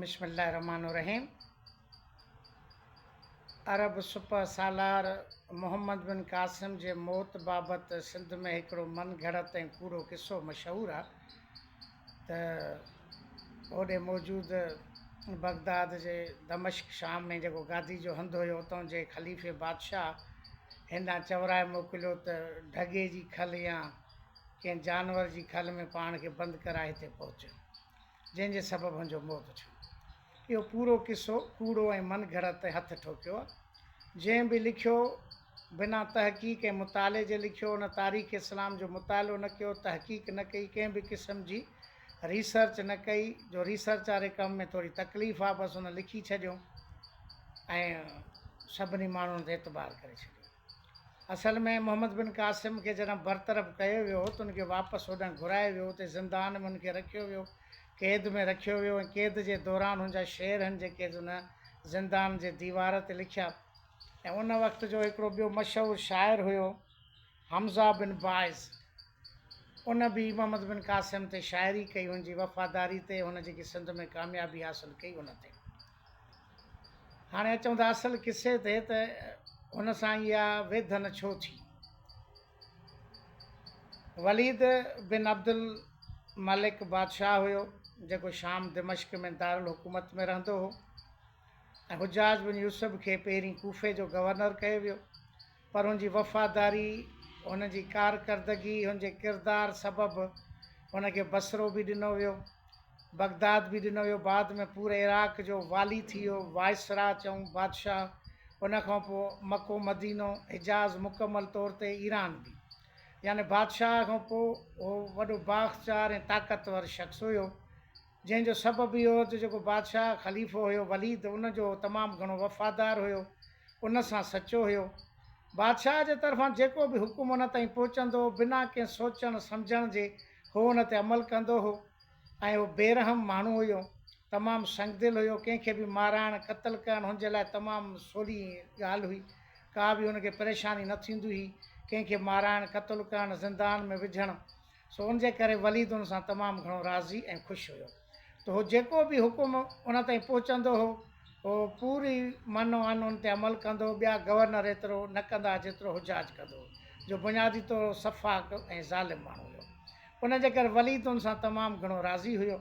بسم الله الرحمٰن الرحيم عرب سپهه سالار محمد بن قاسم جي موت بابت سنڌ ۾ هڪڙو من گهڙت ۽ ڪوڙو قصو مشهور آ ته هوڏي موجود بغداد جي دمشق شام ۾ جيڪو گادي جو هنڌ هيو اتان جي خليفي بادشاهه هن ڏانهن چورائي موڪليو ته ڍڳي جي کل يا ڪنهن جانور جي کل ۾ پاڻ کي بند ڪرائي هتي پهچ، جنهن جي سبب هن جو موت ٿيو. اهو پورو قصو ڪوڙو ۽ من گهڙت ۽ هٿ ٺوڪيو آهي. جنهن به لکيو، بنا تحقيق ۽ مطالعي جي لکيو، ان تاريخ اسلام جو مطالعو نه ڪيو، تحقيق نه ڪئي، ڪنهن به قسم جي ريسرچ نه ڪئي، جو ريسرچ واري ڪم ۾ ٿوري تڪليف آهي، بس هن لکي ڇڏيو ۽ سڀني ماڻهن تي اعتبار ڪري ڇڏيو. اصل ۾ محمد بن قاسم کي جڏهن برطرف ڪيو ويو ته ان کي واپس هوڏانهن گهرايو ويو، اتي زندان ۾ ان کي رکيو ويو، قيد ۾ رکيو ويو ۽ قيد جي دوران هن جا شعر هن جيڪي ان زندان جي ديوار تي لکيا ۽ ان وقت جو هڪڙو ٻيو مشهور شاعر هيو حمزه بن باعث ان به محمد بن قاسم تي شاعري ڪئي هن جي وفاداري تي هن جيڪي سنڌ ۾ ڪاميابي حاصل ڪئي ان تي. هاڻي اچون ٿا اصل قصي تي ته هن سان اها ويڌن ڇو ٿي. وليد بن عبدالملڪ بادشاهه هيو، جيڪو شام دمشق ۾ دارالحڪومت ۾ رهندو هو ۽ حجاج بن يوسف کي پهرين ڪوفي جو گورنر ڪيو ويو، پر هن جي وفاداري، هن جي ڪارڪردگي، هن جي ڪردار سبب هن کي بصرو به ڏنو ويو. بغداد به ڏنو ويو، بعد ۾ پوري عراق جو والي ٿي ويو، وائسراء چئون بادشاهه، ان کان پوء مڪو مدينو، حجاز مڪمل طور تي ايران به. يعني بادشاهه کان پوء هو وڏو بااختيار ۽ طاقتور شخص هيو، جنهن جو سبب اهو هو ته جيڪو بادشاهه خليفو هيو وليد ان جو هو تمام گهڻو وفادار هيو، ان سان سچو هيو. بادشاهه جي طرفان جيڪو به حڪم ان تائين پهچندو هو، بنا ڪنهن سوچڻ سمجهڻ جي هو ان تي عمل ڪندو هو ۽ هو بي رحم ماڻهو هيو، تمام سنگدل هيو، ڪنهن کي به مارائڻ، قتل ڪرڻ هن جي لاء تمام سولي ڳالهه هئي، ڪا به هن کي پريشاني نه ٿيندي هئي، ڪنهن کي مارائڻ، قتل ڪرڻ، زندان ۾ وجهڻ، سو ان جي ڪري وليد ان سان تمام گهڻو راضي ۽ خوش هيو ته هو جيڪو به حڪم ان تائين پهچندو هو، هو پوري من و عن ان تي عمل ڪندو هو، ٻيا گورنر ايترو نه ڪندا ها جيترو حجاج ڪندو هو، جو بنيادي طور هو سفاڪ ۽ ظالم ماڻهو هيو. ان جي ڪري وليد ان سان تمام گهڻو راضي هيو.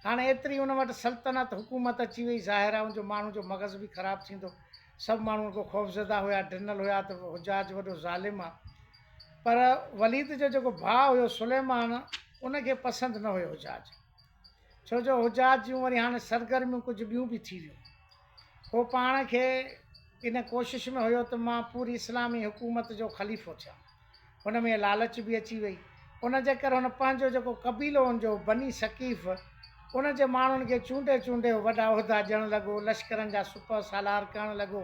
هاڻي ايتري ان وٽ سلطنت، حڪومت، اچي وئي، ظاهر آهي ان جو ماڻهو جو مغز به خراب ٿيندو. سڀ ماڻهو ان کان خوفزده هيا، ڊنل هيا ته حجاج وڏو ظالم آهي. پر وليد جو جيڪو ڀاء هيو سليمان، ان کي پسند نه هيو حجاج. ڇو جو حجاج جون وري هاڻي سرگرميون ڪجهه ٻيون به ٿي ويون. هو پاڻ کي ان ڪوشش ۾ هيو ته مان پوري اسلامي حڪومت جو خليفو ٿيان. هن ۾ لالچ به اچي وئي. ان جي ڪري هن پنهنجو جيڪو قبيلو هن جو بني ثقيف ان جي ماڻهن کي چونڊي چونڊي هو وڏا عهدا ڏيڻ لڳو، لشڪرن جا سپهه سالار ڪرڻ لڳو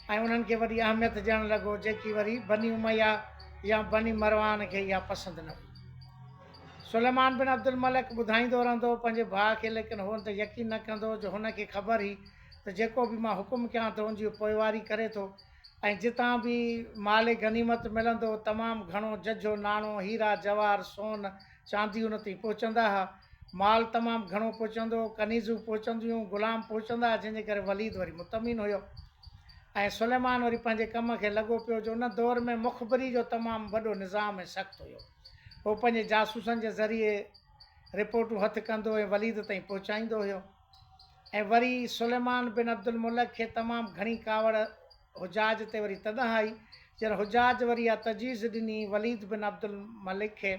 ۽ انهن کي وڏي اهميت ڏيڻ لڳو، جيڪي وري بني اميه يا بني مروان کي اها پسند نه هئي. سليمان بن عبدالملڪ ٻڌائيندو رهندو هو پنهنجي ڀاء کي ليڪن هو ان تي يقين نه ڪندو هو جو هن کي خبر هئي ته جيڪو به مان حڪم ڪيان ٿو ان جي هو پوئواري ڪري ٿو ۽ جتان به مال غنيمت ملندو هو تمام گهڻو ججهو ناڻو، هيرا، جواهر، سون، چاندي ان تائين پهچندا ها. مال تمام گهڻو پهچندو هو، ڪنيزون پهچنديون هيون، غلام پهچندا ها جنهن جي ڪري وليد وري مطمئن هيو ۽ سليمان وري پنهنجي ڪم کي لڳو پيو جو ان دور ۾ مخبري جو تمام وڏو نظام ۽ سخت هيو. هو پنهنجي جاسوسن جي ذريعي رپورٽون هٿ ڪندو ۽ وليد تائين پهچائيندو هيو. ۽ وري سليمان بن عبدالملڪ کي تمام گهڻي ڪاوڙ حجاج تي وري تڏهن آئي، جڏهن حجاج وري اها تجويز ڏني وليد بن عبدالملڪ کي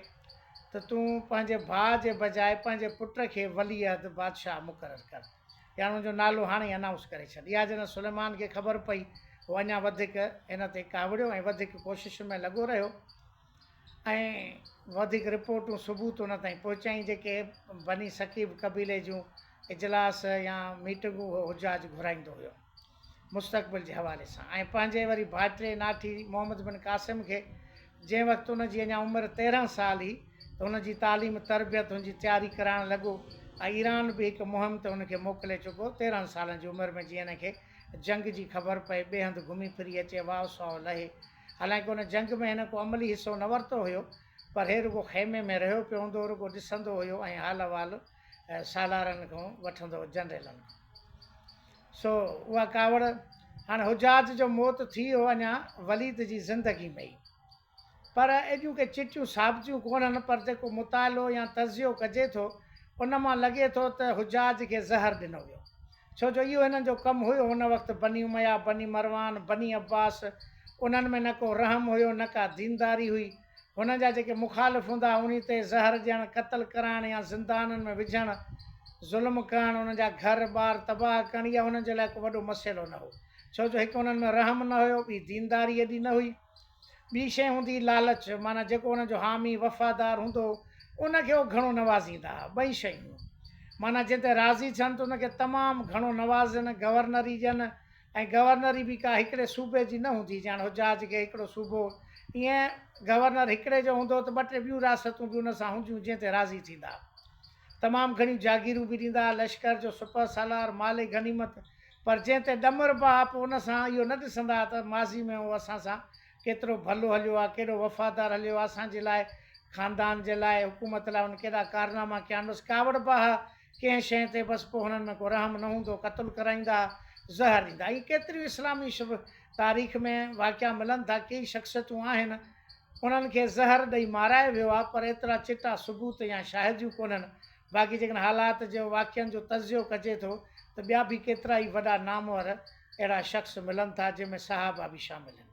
ته تون پنهنجي ڀاء جي بجاء پنهنجي پٽ کي ولي عهد بادشاهه مقرر ڪر يعني ان جو نالو هاڻي ئي انائونس ڪري ڇڏ. اها جڏهن سليمان کي خبر پئي، هو اڃا وڌيڪ هن تي ڪاوڙيو ۽ وڌيڪ ڪوششن ۾ لڳو رهيو. ۽ وڌيڪ رپورٽون ثبوت ان تائين پهچائين جيڪي بني ثقيف قبيلي جون اجلاس يا ميٽنگون هو حجاج گهرائيندو هيو مستقبل جي حوالي سان ۽ پنهنجي وري ڀائٽي ناٺي محمد بن قاسم کي جنهن وقت ان جي اڃا عمر 13 سال هئي ته هن جي تعليم تربيت هن جي تياري ڪرائڻ لڳو ۽ ايران به هڪ مهم تي هن کي موڪلي چڪو 13 سالن جي عمر ۾ جيئن هن کي جنگ جي خبر پئي ٻئي هنڌ گهمي ڦري اچي واء سواء لهي حالانڪه ان جنگ ۾ هن ڪو عملي حصو نه ورتو هيو، پر هي رڳو خيمي ۾ رهيو پيو هوندو هو، رڳو ڏسندو هيو ۽ حال احوال سالارن کان وٺندو هو، جنريلن کان. سو اها ڪاوڙ هاڻ حجاج جو موت ٿي ويو اڃا وليد جي زندگي ۾ ئي. پر ايڏيون ڪي چٽيون ثابتيون ڪونهن پر جيڪو مطالعو يا تجزيو ڪجي ٿو ان مان لڳي ٿو ته حجاج کي زهر ڏنو ويو. ڇو جو اهو هنن جو ڪم هيو ان وقت بني اميه، بني مروان، بني عباس انهن ۾ نه ڪو رحم هيو نه ڪا دينداري هئي. هنن جا جيڪي مخالف هوندا ها انهي تي زهر ڏيڻ، قتل ڪرائڻ يا زندانن ۾ وجهڻ، ظلم ڪرڻ، انهن جا گهر ٻار تباهه ڪرڻ اها هنن جي لاء ڪو وڏو مسئلو نه هو. ڇو جو هڪ انهن ۾ رحم نه هيو ٻي دينداري ايڏي نه هئي. ٻي شيء هوندي هئي لالچ، معنيٰ جيڪو ان جو حامي، وفادار، هوندو هو، ان کي هو گهڻو نوازيندا ها. ٻئي شيون هيون. معنيٰ جنهن تي راضي ٿين ته ان کي تمام گهڻو نوازين، گورنري ڏين ۽ گورنري به ڪا هڪڙي صوبي جي نه هوندي هئي، ڄڻ حجاج کي هڪڙو صوبو، ائين گورنر هڪڙي جو هوندو هو ته ٻه ٽي ٻيون رياستون به ان سان هونديون جنهن تي راضي ٿيندا ها. تمام گهڻيون جاگيرون به ڏيندا ها، لشڪر جو سپهه سالار، مال غنيمت، پر جنهن تي ڏمربا ها پوء ان سان اهو نه ڏسندا ها ته ماضي ۾ هو اسان سان ڪيترو ڀلو هليو آهي، ڪيڏو وفادار هليو آهي، اسان جي لاء، خاندان جي لاء، حڪومت لاء هن ڪيڏا ڪارناما ڪيا آهن، بس ڪاوڙبا ها ڪنهن شيء تي بس پوء هنن ۾ ڪو رحم نه هوندو، قتل ڪرائيندا ها، زهر ڏيندا ها. ائين ڪيتريون اسلامي تاريخ ۾ واقعا ملن ٿا، ڪيئي شخصيتون آهن انهن کي زهر ڏئي مارايو ويو آهي پر ايترا چٽا ثبوت يا شاهديون ڪونهن باقي جيڪڏهن حالات جو واقعن جو تجزيو ڪجي ٿو ته ٻيا به ڪيترائي وڏا نامور اهڙا شخص ملن ٿا جنهن ۾ صحابه به شامل آهن.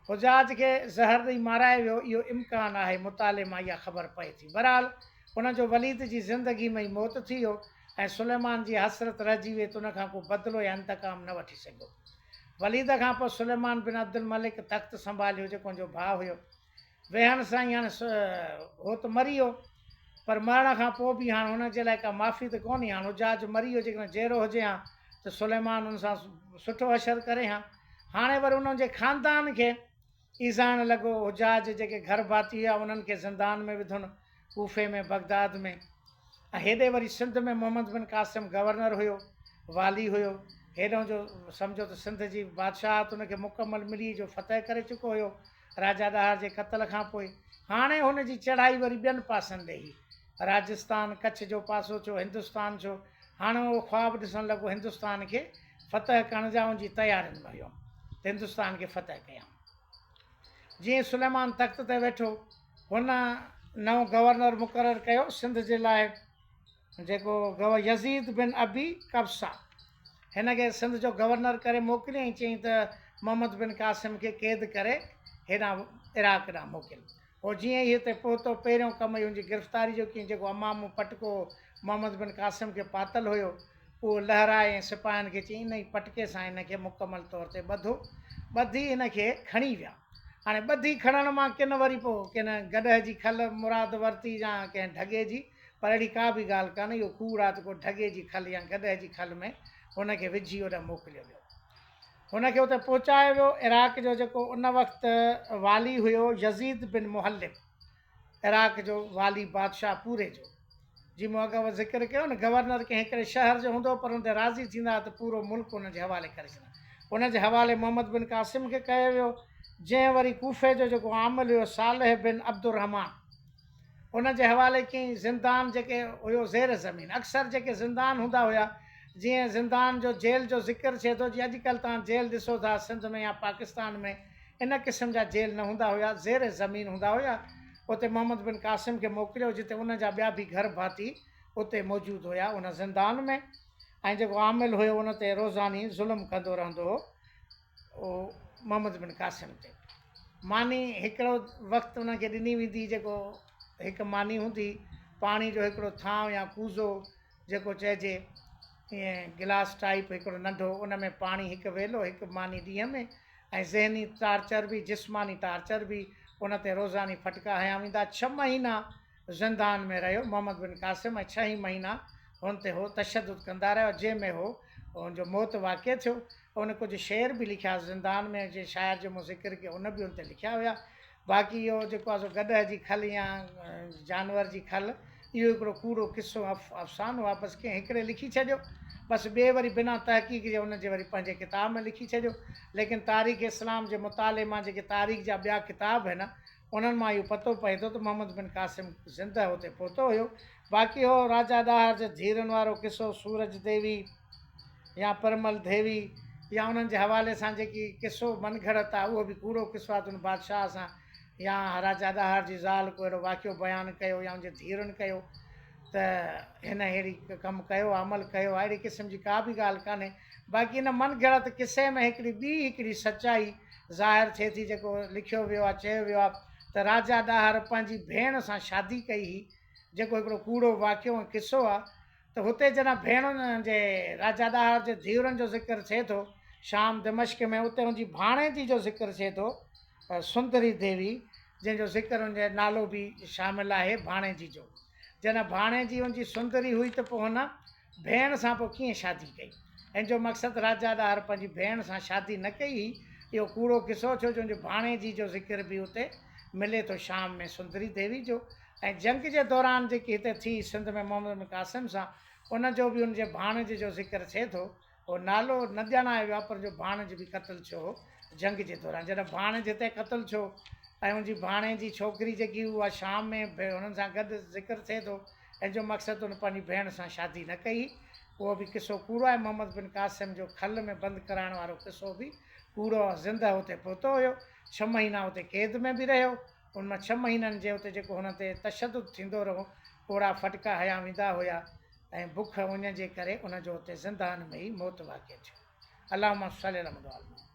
حجاج کي زهر ڏئي مارايو ويو اهو امڪان آهي مطالعي مان اها خبر پئي ٿي. بهرحال ان جو وليد جي زندگي ۾ ئي موت ٿي ويو ۽ سليمان جي حسرت رهجي وئي ته ان کان ڪو بدلو يا انتقام نه وٺي سگهيو. وليد کان پوء سليمان بن عبدالملڪ تخت سنڀاليو جيڪو ان جو ڀاء هيو. ويهڻ سان ئي هاڻ هو ته مري ويو، پر مرڻ کان پوء به هاڻ هن جي لاء ڪا معافي ته ڪونهي. هاڻ حجاج مري ويو، جيڪڏهن جيئرو هجي ها ته سليمان هن سان سٺو حشر ڪري ها. هاڻي وري انهن جي خاندان کي ايذائڻ لڳو. حجاج جي جيڪي گهر ڀاتي هيا، انهن کي زندان ۾ وڌن، ڪوفي ۾، بغداد ۾. ۽ هيڏي وري سنڌ ۾ محمد بن قاسم گورنر هيو، والي هيو. هيڏهون جو سمجهو ته سنڌ جي بادشاهت هن کي مڪمل ملي جو فتح ڪري چڪو هيو. راجا ڏاهر جي قتل کان پوء هاڻي هن جي چڙهائي وري ٻين پاسن ڏي هئي. راجستان، ڪڇ جو پاسو ٿيو، هندستان ٿيو. هاڻي اهو خواب ڏسڻ لڳو هندستان کي فتح ڪرڻ جا ان جي تيارين ۾ هيو ته هندستان کي فتح ڪيان. جيئن سليمان تخت تي ويٺو هن نئون گورنر مقرر ڪيو سنڌ جي لاء. جيڪو گو يزيد بن ابي قبصه هن کي سنڌ جو گورنر ڪري موڪليائين چيائين ته محمد بن قاسم کي قيد ڪري هيڏانهن عراق ڏانهن موڪل. هو جيئن ئي هتي پهتو پهريون ڪم ئي هن جي گرفتاري جو ڪيائين جيڪو عمامو پٽڪو محمد بن قاسم کي پاتل هيو اهو لهرائي ۽ سپاهين کي چيائين انهي پٽڪي سان هن کي مڪمل طور تي ٻڌو. ٻڌي هن کي کڻي ويا. هاڻي ٻڌي کڻڻ مان ڪن وري پوء ڪن گڏهه جي کل مراد ورتي يا ڪنهن ڍڳي جي پر اهڙي ڪا به ڳالهه ڪانهي، اهو ڪوڙ آهي ته ڪو ڍڳي جي کل يا گڏهه جي کل ۾ هن کي وجهي اوڏانهن موڪليو ويو. هن کي اتي پهچايو ويو. عراق جو جيڪو ان وقت والي هيو يزيد بن مهلب، عراق جو والي بادشاهه پوري جو، جي مون اڳ ذڪر ڪيو نه، گورنر ڪنهن هڪڙي شهر جو هوندو هو پر ان تي راضي ٿيندا ها ته پورو ملڪ ان جي حوالي ڪري ڇڏيندا. ان جي حوالي محمد بن قاسم کي ڪيو ويو، جنهن وري ڪوفي جو جيڪو عامل هيو صالح بن عبدالرحمان، ان جي حوالي ڪيائين. زندان جيڪي هيو زير زمين اڪثر جيڪي زندان هوندا هيا جيئن زندان جو جيل جو ذڪر ٿئي ٿو جيئن اڄڪلهه توهان جيل ڏسو ٿا سنڌ ۾ يا پاڪستان ۾ ان قسم جا جيل نه هوندا هيا زير زمين هوندا هيا اتي محمد بن قاسم کي موڪليو جتي ان جا ٻيا به گهر ڀاتي اتي موجود هيا ان زندان ۾ ۽ جيڪو عامل هيو ان تي روزاني ظلم ڪندو رهندو هو اهو محمد بن قاسم تي ماني هڪڙو وقت انهن کي ڏني ويندي هئي جيڪو هڪ ماني هوندي هئي پاڻي جو هڪڙو ٿانء يا ڪوزو جيڪو چئجي ائين گلاس ٽائيپ هڪڙو ننڍو ان ۾ پاڻي هڪ ويلو هڪ ماني ڏينهن ۾ ۽ ذهني ٽارچر به جسماني ٽارچر به ان تي روزاني ڦٽڪا هنيا ويندا ڇهه مهينا زندان ۾ رهيو محمد بن قاسم ۽ ڇهه ئي مهينا هن تي هو تشدد ڪندا رهيا جنهن ۾ هو هن جو موت واقع ٿيو هن ڪجهه شعر به لکيا زندان ۾ جنهن شاعر جو مون ذڪر ڪيو ان به ان تي لکيا هيا باقي اهو جيڪو آهي سو گڏهه جي کل يا جانور جي کل اهو هڪڙو ڪوڙو قصو افسانو آهي بس ڪنهن هڪڙي لکي ڇڏيو بس ٻئي وري بنا تحقيق جي ان جي وري پنهنجي ڪتاب ۾ لکي ڇڏيو ليڪن تاريخ اسلام جي مطالعي مان جيڪي تاريخ جا ٻيا ڪتاب آهن انهن مان اهو پتو پئي ٿو ته محمد بن قاسم زنده اتي پهتو هيو باقي هو راجا ڏاهر جي ڌيئرن وارو قصو سورج ديوي يا پرمل ديوي يا انهن جي حوالي سان جيڪي قصو من گهڙت آهي اهو به ڪوڙو قصو آهي ته ان بادشاهه سان يا راجا ڏاهر جي زال ڪو اهڙو واقعو بيان ڪيو يا ان جي ڌيئرن ڪيو ته هن اهڙي ڪم ڪيو آهي عمل ڪيو آهي اهڙي قسم جي ڪا به ڳالهه ڪانهي باقي ان من گهڙت قصي ۾ هڪڙي ٻي هڪڙي سچائي ظاهر ٿئي ٿي جيڪو لکيو ويو آهي چيو ويو آهي ته راجا ڏاهر پنهنجي ڀيڻ سان شادي ڪئي هئي جيڪو هڪڙو ڪوڙو واقعو ۽ قصو آهي ته هتي جڏهن ڀيڻن جي راجا ڏاهر جي ڌيئرن جو ذڪر ٿئي ٿو شام دمشق ۾ اتي ان جي ڀاڻيجي جو ذڪر ٿئي ٿو سندري ديوي جنهن جو ذڪر ان جي نالو به شامل آهي ڀاڻيجي جو. جڏهن ڀاڻيجي ان جي سندري هئي ته پوء هن ڀيڻ سان پوء ڪيئن شادي ڪئي؟ ان جو مقصد راجا ڏاهر پنهنجي ڀيڻ سان شادي نه ڪئي هئي. اهو ڪوڙو قصو ڇو جو ان جي ڀاڻيجي جو ذڪر به اتي ملي ٿو شام ۾ سندري ديوي جو ۽ جنگ جي دوران جيڪي هتي ٿي سنڌ ۾ محمد بن قاسم سان ان جو به ان جي ڀاڻيجي جو ذڪر ٿئي ٿو. اهو نالو نه ڄاڻايو ويو آهي پر جو ڀاڻيج به قتل ٿيو هو جنگ جي دوران جڏهن ڀاڻيج هتي قتل ٿيو ۽ ان جي ڀاڻيجي ڇوڪري جيڪي اها شام ۾ هنن سان گڏ ذڪر ٿئي ٿو ان جو مقصد هن پنهنجي ڀيڻ سان شادي نه ڪئي هئي اهو به قصو ڪوڙو آهي محمد بن قاسم جو کل ۾ بند ڪرائڻ وارو قصو به ڪوڙو آهي زنده اتي پهتو هيو ڇهه مهينا اتي قيد ۾ به رهيو ان مان ڇهه مهينن جي اتي جيڪو هن تي تشدد ٿيندو رهيو ڪوڙا ڦٽڪا هنيا ويندا هيا ۽ بک اڃ جي ڪري ان جو اتي زندان ۾ ئي موت واقع ٿيو. اللهم صلي علي محمد وآل محمد.